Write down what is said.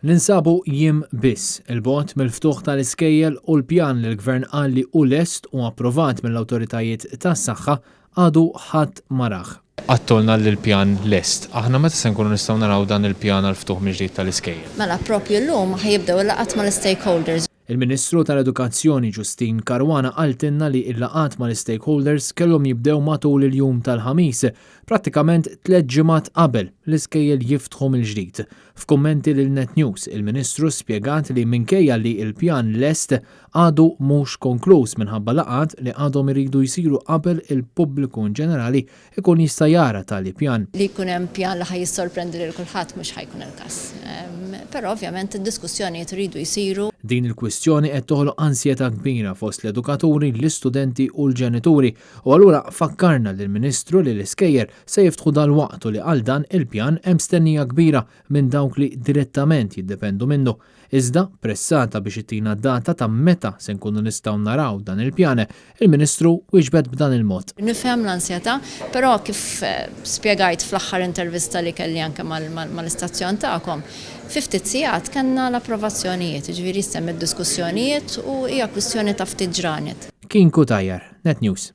Ninsabu jiem biss 'il bogħod mill-ftuħ tal-iskejjel u l-pjan li l-Gvern qal li hu lest u approvat mill-awtoritajiet tas-saħħa għadu ħadd ma rah. Għadtulna li l-pjan lest. Aħna meta se nkunu nistgħu naraw dan il-pjan għall-ftuħ mill-ġdid tal-iskejjel? Mela proprju llum ħa jibdew il-laqgħat mal-istakeholders. Il-Ministru tal-Edukazzjoni Justyne Caruana qaltilna li l-laqgħat mal-istakeholders kellhom jibdew matul il-jum tal-Ħamis, prattikament tlett ġimgħat qabel l-iskejjel jiftħu mill-ġdid. F'kummenti lil Net News, il-Ministru spjegat li minkejja li l-pjan lest, għadu mhux konkluż minħabba laqgħat li għadhom iridu jsiru qabel il-pubbliku inġenerali ikun jista' jara tali pjan. Li jkun hemm pjan li ħa jissorprendi lil kulħadd mhux ħa jkun il-każ. Però ovvjament id-diskussjonijiet iridu jsiru. Din il-kwistjoni qed toħloq ansjetà kbira fost l-edukaturi, l-istudenti u l-ġenituri u allura fakkarna lill-Ministru li l-iskejjel se jiftħu dalwaqt u li għal dan il-pjan hemm stennija kbira minn dawk li direttament jiddependu minnu. Iżda, pressata biex ittina data ta' meta se nkunu nistgħu naraw dan il-pjan, il-Ministru wieġbet b'dan il-mod. Nifhem l-ansjetà, però kif spjegajt fl-aħħar intervista li kelli anke mal-istazzjon tagħkom, fi ftit sigħat kellna l-approvazzjonijiet, jiġifieri issa hemm id-diskussjonijiet u hija kwistjoni ta' ftit ġranet. Kien Cutajar, Net News.